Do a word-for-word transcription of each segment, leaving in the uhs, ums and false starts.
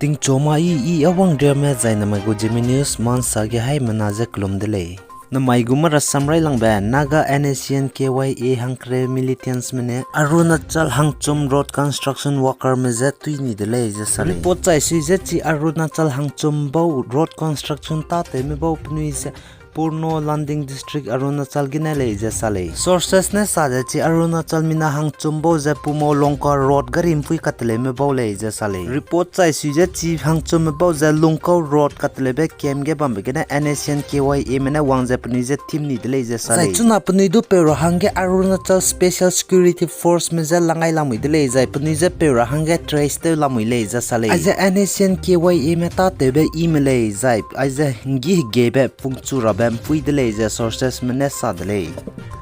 Tingchoma i, i awang riame zai namai gu Zeme News mansa ge haimena ze kelum de lei. Namai gu mara samrailangbe, Naga N S C N K Y A hangkereu militants me ne Arunachal hangchum road construction worker me je tui ni de lei ze sa lei. Report chai sui ze chi Arunachal hangchum bau road construction tâtewme bau penui ze Purno, Landing District, Arunachal gene lei ze sa lei. Sources ne sa ze chi Arunachal mina hangchum bau ze Pumao Longka Road gari mpui kateleume bau lei ze sa lei. Report chai sui ze chi hangchumme bau ze Lungkau Road kateleube camp ge bambe gene N S C N K Y A me ne wang ze penui je thim ni de lei ze sa lei. Zai chuna penui du peu ra hangge Arunachal Special Security Force me je langai lamui de lei, zai penui je peu ra hangge trace tew lamui lei ze sa lei. Aize N S C N K Y A me tâtewbe i me lei, zai aize nggi hegeibe pungchu rabe mpui de lei ze sources me ne sa de lei.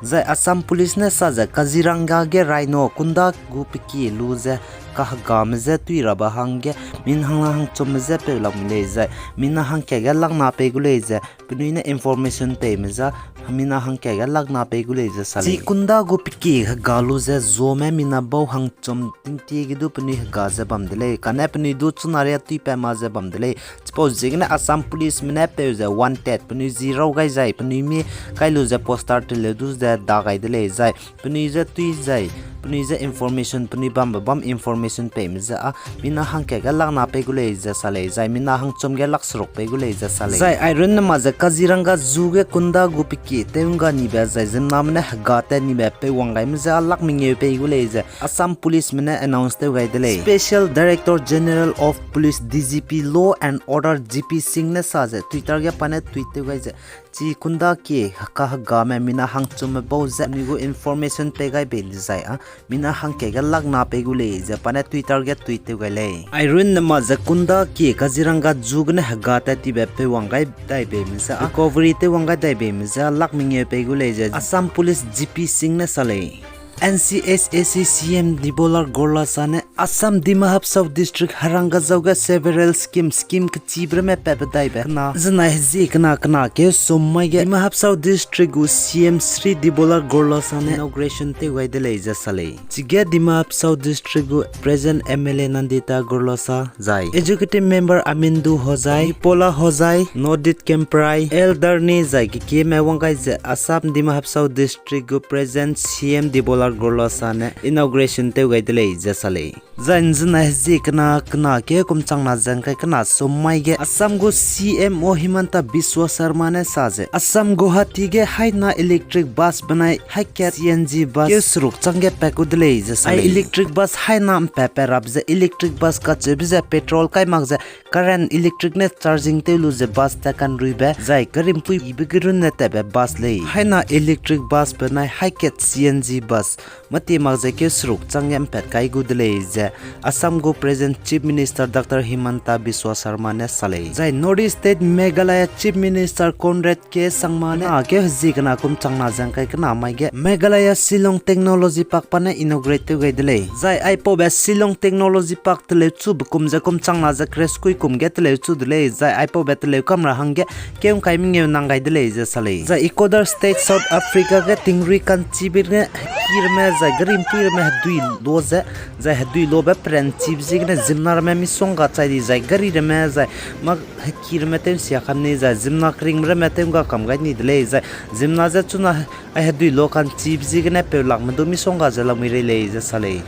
Zai Assam Police ne sa ze Kaziranga ge rhino kunda gu peki lu ze kahegame je tui rabe hangge mina hangchum me je peu lamui lei, zai mina hangkat ge lakna pei gu lei ze penui ne information peime za mina hangkat ge lakna pei gu lei ze sa lei. Chi kunda gu peki hega lu ze zuame mina bau hangchum tingtie ge du penui hega ze bam de lei. Kane penui du chuna ria tuipat ma ze bam de lei. Chipau ziegene Assam Police me ne peu ze wanted penui zi raw gai zai penui mi kai lu ze poster teleu du ze da gai de lei zai penui je tui zai penui je information penui bambe bam information peime ze â mina hangkat ge lakna pei gu lei ze sa lei, zai mina hangchum ge lak seruk pei gu lei ze sa lei. Zai airun ne ma ze Kaziranga Zoo ge kunda gu peki tew ngga nibe zai ziemmename ne hega tat nibe peu wang gaime ze â lak mengeu pei gu lei ze Assam Police me ne announce tew gai de lei. Special Director General of Police, D G P, Law and Order, G P Singh ne sa ze Twitter ge pa ne tweet tew gai ze, chi kunda ki kahegame mina hangchumme bau ze anui gu information pei gai bei dezai â mina hangkat ge lakna pei gu lei ze pa ne Twitter ge tweet tew gai lei. Airun ne ma ze kunda ki Kaziranga Zoo gene hega tat tibe peu wang gai dai beime ze â recovery tew wang gai dai beime ze â lak mengeu pei gu lei ze Assam Police G P Singh ne sa lei. N C S A C C M Debolal Gorlosa ne Assam Dima Hasao District Harangajao ge several scheme, scheme kechibe ramme patbe daibe kena zenai hezie kena kena keu sum mai ge Dima Hasao District gu C M Shri Debolal Gorlosa ne inauguration tew gai de lei ze sa lei. Chige Dima Hasao District gu present M L A Nandita Gorlosa zai Executive Member Amindu Hojai, Nipola Hojai, Nodit Kemprai, Elder ni zai kekieme wang gai ze Assam Dima Hasao District gu present C M Debolal Gorlosa ne inauguration tew gai de lei ze sa lei. Zai nzenai hezie kena kena keu kum changna ze ngkai kena sum mai ge Assam gu C M O Himanta Biswa Sarma ne sa ze Assam Guwahati ge haina electric bus benai haikat C N G bus keu seruk changge pat gu de lei ze sa lei. Electric bus haina mpatpat rabe ze electric bus kacheube ze petrol kai mak ze current electric ne charging tew lu ze bus tat kanruibe zai gari mpui ibe ge runne tatbe bus lei. Haina electric bus benai haikat C N G bus mati mak ze keu seruk changge mpat kai gu de lei ze Assam gu present Chief Minister Doctor Himanta Biswa Sarma ne sa lei. Zai North East State Meghalaya Chief Minister Conrad K Sangma ne a keu hezie kena kum changna ze ngkai kena mai ge Meghalaya Shillong Technology Park pa ne inaugurate tew gai de lei. Zai aipaube Shillong Technology Park teleu chube kum ze kum changna ze kresukui kum ge teleu chu de lei. Zai aipaube teleu kam ra hangge keu ngkai mengeu nang gai de lei ze sa lei. Zai Ecuador State South Africa ge tingrui ka'nchibe ne hekiramme zai gari mpuiramme hedui lo ze, zai hedui lobe peranchibe ziegene ziemmena ramme misongga chai di zai gari ramme zai mâ hekiramme tew nsia kam ni zai ziemmena keringbe ramme tew ngga kam gai ni de lei zai ziemmena je chuna ai hedui lo ka'nchibe ziegene peulakme du misongga ze lamui rei lei ze sa lei.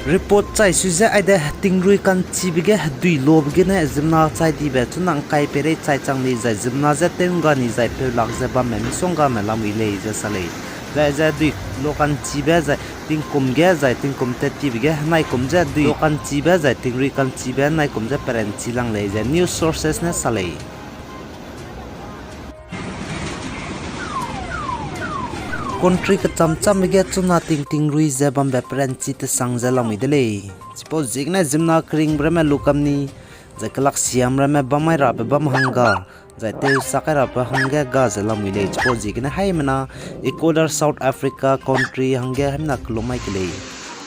Report chai sui ze aide tingrui ka'nchibe ge hedui lobe gene ziemmena chai dibe chuna ngkai peirei chai chang lei zai ziemmena je tew ngga ni zai peulak ze bamme misonggame lamui lei ze sa lei. Zai ze hedui lo ka'nchibe zai tingkum ge zai tingkum tat tibe ge henaikum ze hedui lo ka'nchibe zai tingrui ka'nchibe henaikum ze peranchi lang lei ze news sources ne sa lei. Country kecham chambe ge chuna ting tingrui ze bambe peranchi tesang ze lamui de lei. Chipau ziegene ziemmena keringbe ramme lu kam ni, zai kelaksiam ramme bam mai rabe bam hangga, zai tew sak kai rabe hangge ga ze lamui lei. Chipau ziegene haimena Ecuador South Africa country hangge haimena kelum mai ke lei.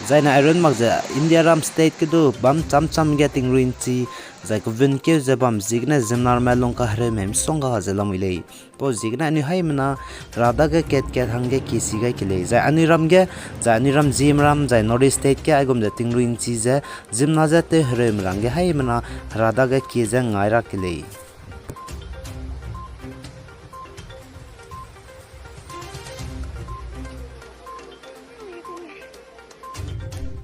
Zai ne iron mak ze Indiaram state ge du bam cham cham ge tingrui nchi, zai kevun keu ze bam ziegene ziemmena ramme lungkahereume misongga ze lamui lei. Pau ziegene anui haimena Hera dage kat kat hangge kie si gai ke lei. Zai anui ram ge, zai anui ram Zeme ram, zai North East state ge aigum ze tingrui nchi ze, ziemmena je tewhereume rangge haimena Hera dage kie ze ngai ra ke lei.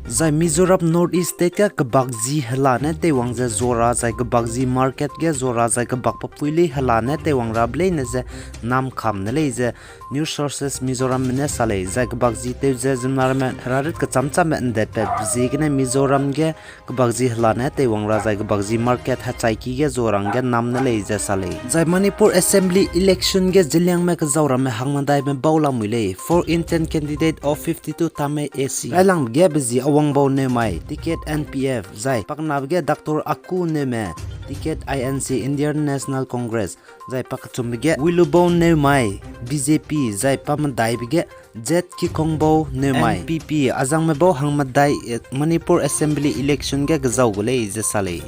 Zai Mizoram North East state ge kebak zi hela ne teiwang ze zua ra, zai kebak zi market ge zua ra, zai kebak pepui lei hela ne teiwang rabe leine ze nam kam ne lei ze News Sources Mizoramme ne sa lei. Zai kebak zi tew ze ziemmena ramme herarit kecham chamme ndetpat ziegene Mizoram ge kebak zi hela ne teiwang ra zai kebak zi market hechaiki ge zua ra hangge nam ne lei ze sa lei. Zai Manipur Assembly election ge Zeliangme kezau ramme hangmedaime bau lamui lei. Four in ten candidate of fifty-two tame A C. Railangbe ge Bezi Awangbau Newmai, ticket N P F, zai pakenabe ge Doctor Aku Newme, ticket I N C, Indian National Congress, zai pakechumbe ge Wilubau Newmai, B J P, zai pamedaibe ge Z Kikongbau Newmai, N P P, azangme bau hangmedai, eh, Manipur Assembly election ge kezau gu lei ze sa lei.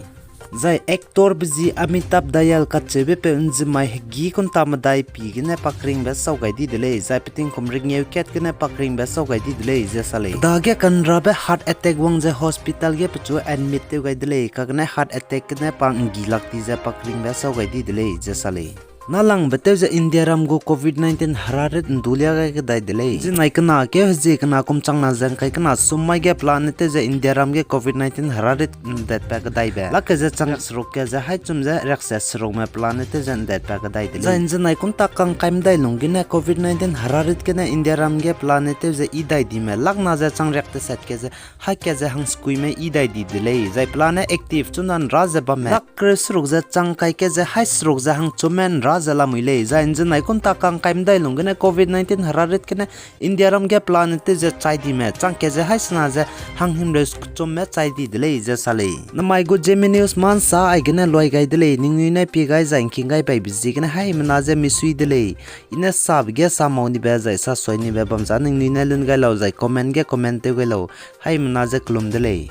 Zai actor Bezi Amitabh Dayal kacheube peu nzimai hegî kunta medai pi gene pakringbe sau gai di de lei, zai petingkum ringeu kat gene pakringbe sau gai di de lei ze sa lei. Dage kanrabe heart attack wang ze hospital ge pechu admit tew gai de lei, kagene heart attack gene pa nggi lak ti ze pakringbe sau gai di de lei ze sa lei. Nalangbe tew ze Indiaram gu covid nineteen herarit ndulia gai kedai de lei. Zinai kena keu hezie kena kum changna ze ngkai kena sum mai ge pelane tew ze Indiaram ge covid nineteen herarit ndetpat kedaibe lak ke ze chang seruk ke ze haichum ze riakse serukme pelane tew ze ndetpat kedai de lei. Zai nzenai kunta kangkai medai lung gene covid nineteen herarit gene Indiaram ge pelane tew ze i dai dime lakna ze chang riak tesat ke ze hai ke ze hangsekuime i dai di de lei. Zai pelane active chuna nra ze bamme lak kereu seruk ze chang kai ke ze hai seruk ze hangchumme nra ze lamui lei. Zai nzenai kunta kangkai medai lung gene covid nineteen herarit gene Indiaram ge pelane tew ze chai dime chang ke ze hai sena ze hanghimreu kechumme chai di de lei ze sa lei. Namai gu Zeme News ma nsa aigene luai gai de lei, ningnui ne pie gai zai ngking gai baibe ziegene haimena ze misui de lei. I ne sabe ge sa mau nibe zai sa suai nibe bam za ningnui ne lun gai lau zai comment ge comment tew gai lau. Haimena ze kelum de lei.